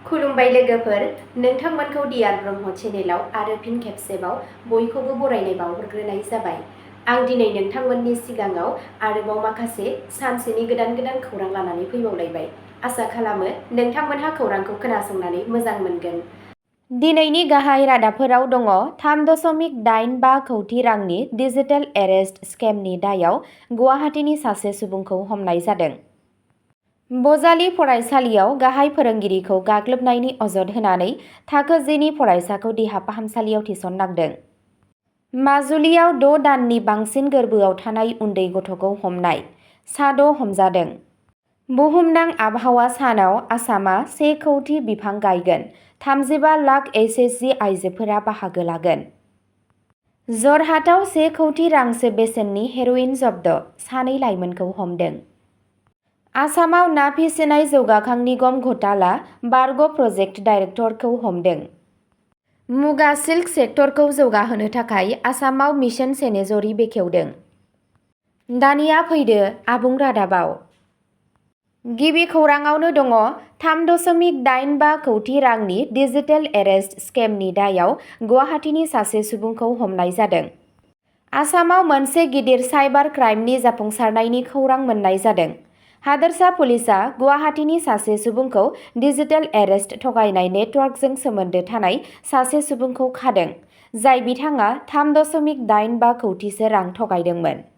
खुलुमबाय लोगोफोर, नोंथांमोनखौ डियार ब्रह्म चेनेलाव आरो फिन खेबसेबाव बयखौबो बरायनाय बावहरग्रोनाय जाबाय। आं दिनै नोंथांमोननि सिगाङाव आरोबाव माखासे सानसेनि गोदान खौरां लानानै फैबावलायबाय। आसा खालामो नोंथांमोनहा खौरांखौ खोनासंनानै मोजां मोनगोन। दिनैनि गाहाय रादाबफोराव दङ 3.85 कौटि रांनि डिजिटेल एरेस्ट स्केमनि दायाव गुवाहाटीनि सासे सुबुंखौ हमनाय जादों। बजालि फरायसालियाव गाहाय फोरोंगिरिखौ गाग्लोबनायनि अजद होनानै थाखो 10नि फरायसाखौ देहा फाहामसालियाव थिसननांदों। माजुलियाव 6 दाननि बांसिन गोर्बोआव थानाय उन्दै गथ'खौ हमनाय, 6 हमजादों। बुहुमनां आबहावा सानाव आसामा 1 कौटि बिफां गायगोन, 35 लाख एसएचजि आइजोफोरा बाहागो लागोन। जरहाटआव 1 कौटि रांसो बेसेननि हेर'इन जब्द, 2 लाइमोनखौ हमदों। आसामाव ना फिसिनाय जौगाखां निगम घोटाला, बारग' प्रजेक्ट डाइरेक्टरखौ हमदों। मुगा सिल्क सेक्टरखौ जौगाहोनो थाखाय आसामाव मिशन सेनेजरि बेखेवदों। दानिया फैदो आबुं रादाबाव। गिबि खौराङावनो दङ 3.85 कौटि रांनि डिजिटेल एरेस्ट स्केमनि दायाव गुवाहाटीनि सासे सुबुंखौ हमनाय जादों। आसामाव मोनसे गिदिर साइबार क्राइमनि जाफुंसारनायनि खौरां मोन्नाय जादों। हादोरसा पुलिसआ गुवाहाटीनि सासे सुबुंखौ डिजिटेल एरेस्ट थगायनाय नेटवर्कजों सोमोन्दो थानाय सासे सुबुंखौ खादों, जाय बिथाङा 3.85 कौटिसो रां थगायदोंमोन।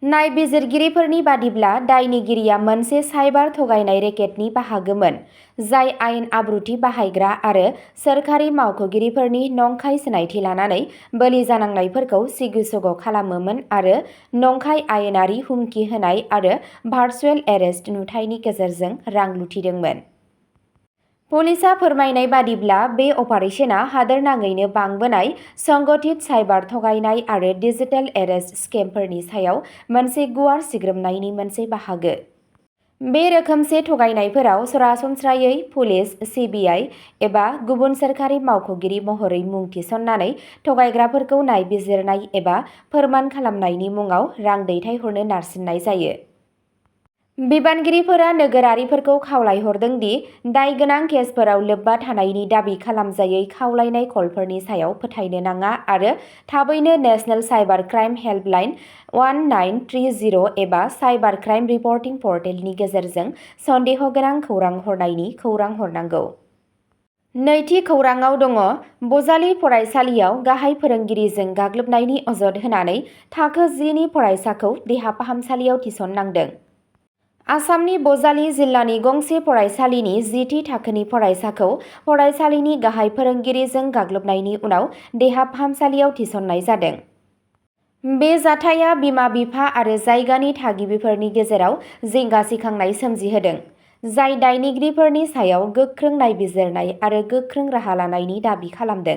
नायबिजिरगिरिफोरनि बादिब्ला दायनिगिरिया मोनसे साइबार थगायनाय रेकेटनि बाहागोमोन, जाय आयेन आब्रुथि बाहायग्रा आरो सोरखारि मावख'गिरिफोरनि नंखाय सिनायथि लानानै बोलि जानांनायफोरखौ सिगि-सग' खालामोमोन आरो नंखाय आयेनारि हुमखि होनाय आरो भार्चुएल एरेस्ट नुथायनि गेजेरजों रां लुथिदोंमोन। पुलिसआ फोरमायनाय बादिब्ला बे अपारेशना हादोरनाङैनो बांबोनाय संगठित साइबार थगायनाय आरो डिजिटेल एरेस्ट स्केमफोरनि सायाव मोनसे गुवार सिग्रोमनायनि मोनसे बाहागो। बे रोखोमसे थगायनायफोराव सरासनस्रायै पुलिस, सिबिआइ एबा गुबुन सोरखारि मावख'गिरि महरै मुं थिसननानै थगायग्राफोरखौ नायबिजिरनाय एबा फोरमान खालामनायनि मुङाव रां दैथायहरनो नारसिननाय जायो। बिबानगिरिफोरा नोगोरारिफोरखौ खावलायहरदों दि दायगोनां केसफोराव लोब्बा थानायनि दाबि खालामजायै खावलायनाय कलफोरनि सायाव फोथायनो नाङा आरो थाबैनो नेशनेल साइबार क्राइम हेल्पलाइन 1930 एबा साइबार क्राइम रिपर्टिं पर्टेलनि गेजेरजों सन्देह गोनां खौरां हरनायनि खौरां हरनांगौ। नैथि खौराङाव दङ बजालि फरायसालियाव गाहाय फोरोंगिरिजों गाग्लोबनायनि अजद होनानै थाखो 10नि फरायसाखौ देहा फाहामसालियाव थिसननांदों। आसामनि बजालि जिल्लानि गंसे फरायसालिनि 10थि थाखोनि फरायसाखौ फरायसालिनि गाहाय फोरोंगिरिजों गाग्लोबनायनि उनाव देहा फाहामसालियाव थिसननाय जादों। बे जाथाया बिमा-बिफा आरो जायगानि थागिबिफोरनि गेजेराव जिंगा सिखांनाय सोमजिहोदों, जाय दायनिगिरिफोरनि सायाव गोख्रों नायबिजिरनाय आरो गोख्रों राहा लानायनि दाबि खालामदों।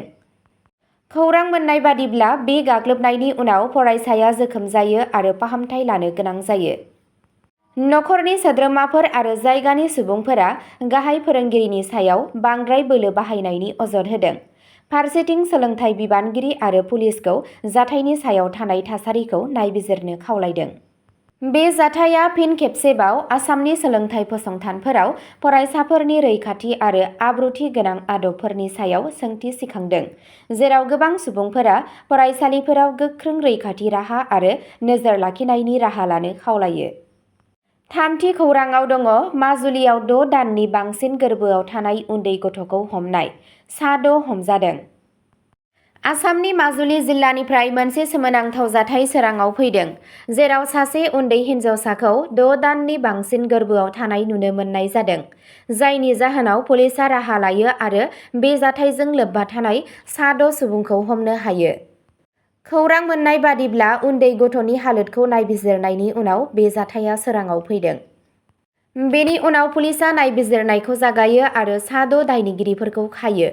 खौरां मोन्नाय बादिब्ला बे गाग्लोबनायनि उनाव फरायसाया जोखोम जायो आरो फाहामथाय लानो गोनां जायो। नखरनि सोद्रोमाफोर आरो जायगानि सुबुंफोरा गाहाय फोरोंगिरिनि सायाव बांद्राय बोलो बाहायनायनि अजद होदों। फारसेथिं सोलोंथाइ बिबानगिरि आरो पुलिसखौ जाथायनि सायाव थानाय थासारिखौ नायबिजिरनो खावलायदों। बे जाथाया फिन खेबसेबाव आसामनि सोलोंथाइ फसंथानफोराव फरायसाफोरनि रैखाथि आरो आब्रुथि गोनां आदबफोरनि सायाव सोंथि सिखांदों, जेराव गोबां सुबुंफोरा फरायसालिफोराव गोख्रों रैखाथि राहा आरो नोजोर लाखिनायनि राहा लानो खावलायो। थामथि खौराङाव दङ माजुलियाव 6 दाननि बांसिन गोर्बोआव थानाय उन्दै गथ'खौ हमनाय, 6 हमजादों। आसामनि माजुलि जिल्लानिफ्राय मोनसे सोमोनांथाव जाथाय सोराङाव फैदों, जेराव सासे उन्दै हिन्जावसाखौ 6 दाननि बांसिन गोर्बोआव थानाय नुनो मोननाय जादों, जायनि जाहोनाव पुलिसआ राहा लायो आरो बे जाथायजों लोब्बा थानाय 6 सुबुंखौ हमनो हायो। खौरां मोन्नाय बादिब्ला उन्दै गथ'नि हालोदखौ नायबिजिरनायनि उनाव बे जाथाया सोराङाव फैदों। बेनि उनाव पुलिसआ नायबिजिरनायखौ जागायो आरो 6 दायनिगिरिफोरखौ खायो।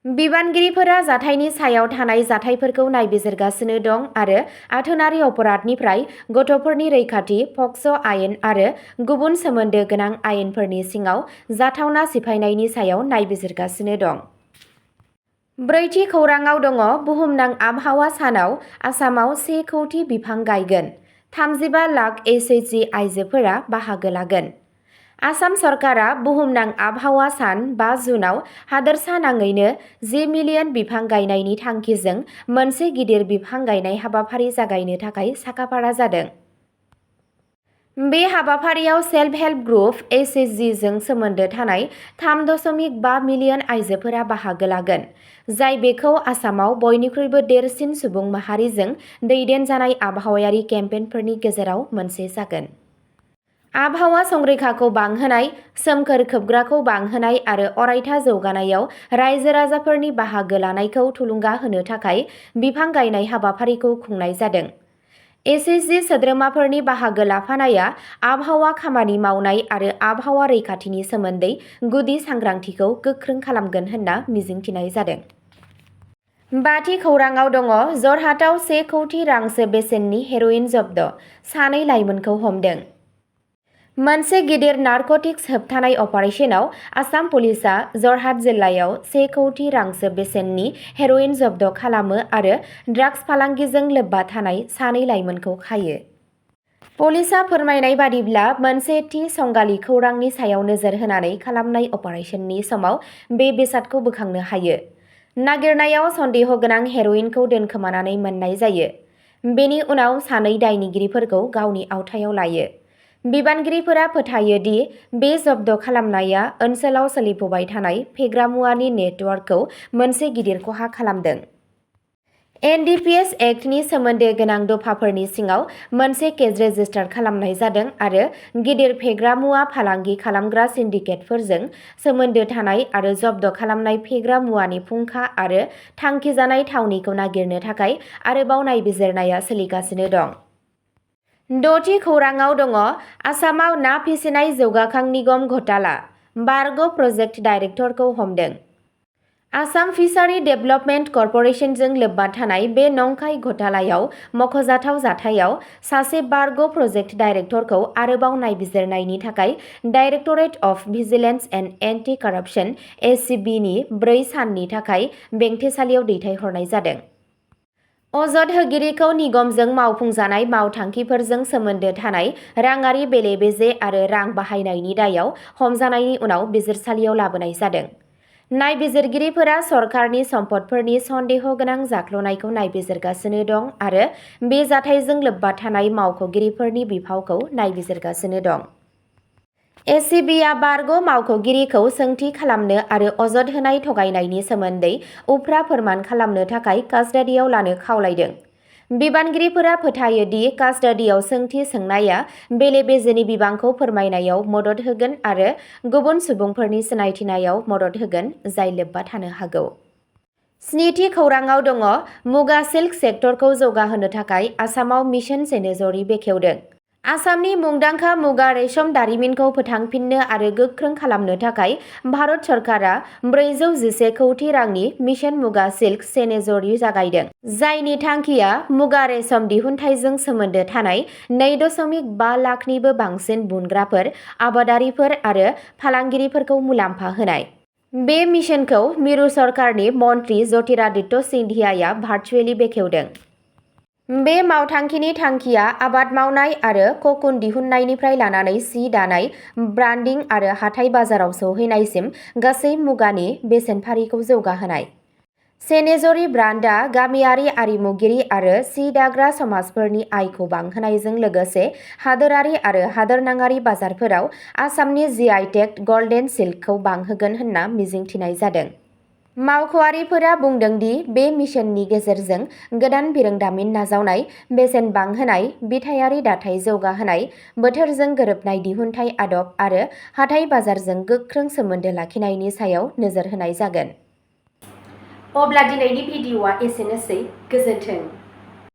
बिबानगिरिफोरा जाथायनि सायाव थानाय जाथायफोरखौ नायबिजिरगासिनो दं आरो आथोनारि अपराधनिफ्राय गथ'फोरनि रैखाथि, पक्स' आयेन आरो गुबुन सोमोन्दो गोनां आयेनफोरनि सिङाव जाथावना सिफायनायनि सायाव नायबिजिरगासिनो दं। ब्रैथि खौराङाव दङ बुहुमनां आबहावा सानाव आसामाव 1 कौटि बिफां गायगोन, 35 लाख एसएचजि आइजोफोरा बाहागो लागोन। आसाम सरकारा बुहुमनां आबहावा सान 5 जुनाव हादोरसा नाङैनो 10 मिलियन बिफां गायनायनि थांखिजों मोनसे गिदिर बिफां गायनाय हाबाफारि जागायनो थाखाय साखाफारा जादों। बे हाबाफारियाव सेल्फ हेल्प ग्रुप एसएचजि जों सोमोन्दो थानाय 3.5 मिलियन आइजोफोरा बाहागो लागोन, जाय बेखौ आसामाव बयनिख्रुइबो देरसिन सुबुं माहारिजों दैदेनजानाय आबहावायारि केम्पेइनफोरनि गेजेराव मोनसे जागोन। आबहावा संरैखाखौ बांहोनाय, सोमखोर खोबग्राखौ बांहोनाय आरो अरायथा जौगानायाव रायजो राजाफोरनि बाहागो लानायखौ थुलुंगा होनो थाखाय बिफां गायनाय हाबाफारिखौ खुंनाय जादों। एसएचजि सोद्रोमाफोरनि बाहागो लाफानाया आबहावा खामानि मावनाय आरो आबहावा रैखाथिनि सोमोन्दै गुदि सांग्रांथिखौ गोख्रों खालामगोन होनना मिजिंथिनाय जादों। बाथि खौराङाव दङ जरहाटआव 1 कौटि रांसो बेसेननि हेर'इन जब्द, 2 लाइमोनखौ हमदों। मोनसे गिदिर नारकटिक्स होबथानाय अपारेशनाव आसाम पुलिसआ जरहाट जिल्लायाव 1 कौटि रांसो बेसेननि हेर'इन जब्द खालामो आरो ड्राग्स फालांगिजों लोब्बा थानाय 2 लाइमोनखौ खायो। पुलिसआ फोरमायनाय बादिब्ला मोनसे थि संगालि खौरांनि सायाव नोजोर होनानै खालामनाय अपारेशननि समाव बे बेसादखौ बोखांनो हायो। नागिरनायाव सन्देह गोनां हेर'इनखौ दोनखोमानानै मोननाय जायो। बेनि उनाव 2 दायनिगिरिफोरखौ गावनि आवथायाव लायो। बिबानगिरिफोरा फोथायो दि बे जब्द खालामनाया ओनसोलाव सोलिफुबाय थानाय फेग्रा मुवानि नेटवर्कखौ मोनसे गिदिर खहा खालामदों। एनडिपिएस एक्टनि सोमोन्दो गोनां दफाफोरनि सिङाव मोनसे केस रेजिस्टार खालामनाय जादों आरो गिदिर फेग्रा मुवा फालांगि खालामग्रा सिन्डिकेटफोरजों सोमोन्दो थानाय आरो जब्द खालामनाय फेग्रा मुवानि फुंखा आरो थांखिजानाय थावनिखौ नागिरनो थाखाय आरोबाव नायबिजिरनाया सोलिगासिनो दं। 6थि खौराङाव दङ आसामाव ना फिसिनाय जौगाखां निगम घोटाला, बारग' प्रजेक्ट डाइरेक्टरखौ हमदों। आसाम फिसारि डेभेलपमेन्ट कर्परेसनजों लोब्बा थानाय बे नंखाय घोटालायाव मख'जाथाव जाथायाव सासे बारग' प्रजेक्ट डाइरेक्टरखौ आरोबाव नायबिजिरनायनि थाखाय directorate of vigilance and anti कराप्सन (एसिबि) नि 4 साननि थाखाय बेंथेसालियाव दैथायहरनाय जादों। अजद होगिरिखौ निगमजों मावफुंजानाय मावथांखिफोरजों सोमोन्दो थानाय राङारि बेले-बेजे आरो रां बाहायनायनि दायाव हमजानायनि उनाव बिजिरसालियाव लाबोनाय जादों। नायबिजिरगिरिफोरा सरकारनि सम्पदफोरनि सन्देह गोनां जाख्ल'नायखौ नायबिजिरगासिनो दं आरो बे जाथायजों लोब्बा थानाय मावख'गिरिफोरनि बिफावखौ नायबिजिरगासिनो दं। एसिबिआ बारग' मावख'गिरिखौ सोंथि खालामनो आरो अजद होनाय थगायनायनि सोमोन्दै उफ्रा फोरमान खालामनो थाखाय कास्टडियाव लानो खावलायदों। बिबानगिरिफोरा फोथायो दि कास्टडियाव सोंथि सोंनाया बेले-बेजेनि बिबांखौ फोरमायनायाव मदद होगोन आरो गुबुन सुबुंफोरनि सिनायथिनायाव मदद होगोन जाय लोब्बा थानो हागौ। 7थि खौराङाव दङ मुगा सिल्क सेक्टरखौ जौगाहोनो थाखाय आसामाव मिशन सेनेजरि बेखेवदों। आसामनि मुंदांखा मुगा रेशम दारिमिनखौ फोथांफिन्नो आरो गोख्रों खालामनो थाखाय भारत सरकारा 411 कौटि रांनि मिशन मुगा सिल्क सेनेजरि जागायदों, जायनि थांखिया मुगा रेशम दिहुनथायजों सोमोन्दो थानाय 2.5 लाखनिबो बांसिन बुनग्राफोर, आबादारिफोर आरो फालांगिरिफोरखौ मुलाम्फा होनाय। बे मिशनखौ मिरु सरकारनि मन्त्रि ज्योतिरादित्य सिन्धियाया भार्चुवेलि बेखेवदों। बे मावथांखिनि थांखिया आबाद मावनाय आरो ककुन दिहुननायनिफ्राय लानानै सि दानाय, ब्रान्डिं आरो हाथाइ बाजाराव सौहैनायसिम गासै मुगानि बेसेनफारिखौ जौगाहोनाय। सेनेजरि ब्रान्डआ गामियारि आरिमुगिरि आरो सि दाग्रा समाजफोरनि आयखौ बांहोनायजों लोगोसे हादोरारि आरो हादोरनाङारि बाजारफोराव आसामनि जिआइ टेग गल्डेन सिल्कखौ बांहोगोन होनना मिजिंथिनाय जादों। मावख'आरिफोरा बुंदों दि बे मिशननि गेजेरजों गोदान बिरोंदामिन नाजावनाय, बेसेन बांहोनाय, बिथायारि दाथाय जौगाहोनाय, बोथोरजों गोरोबनाय दिहुनथाय आदब आरो हाथाइ बाजारजों गोख्रों सोमोन्दो लाखिनायनि सायाव नोजोर होनाय जागोन। अब्ला दिनैनि भिडिअ'आ एसेनोसै। गोजोन्थों।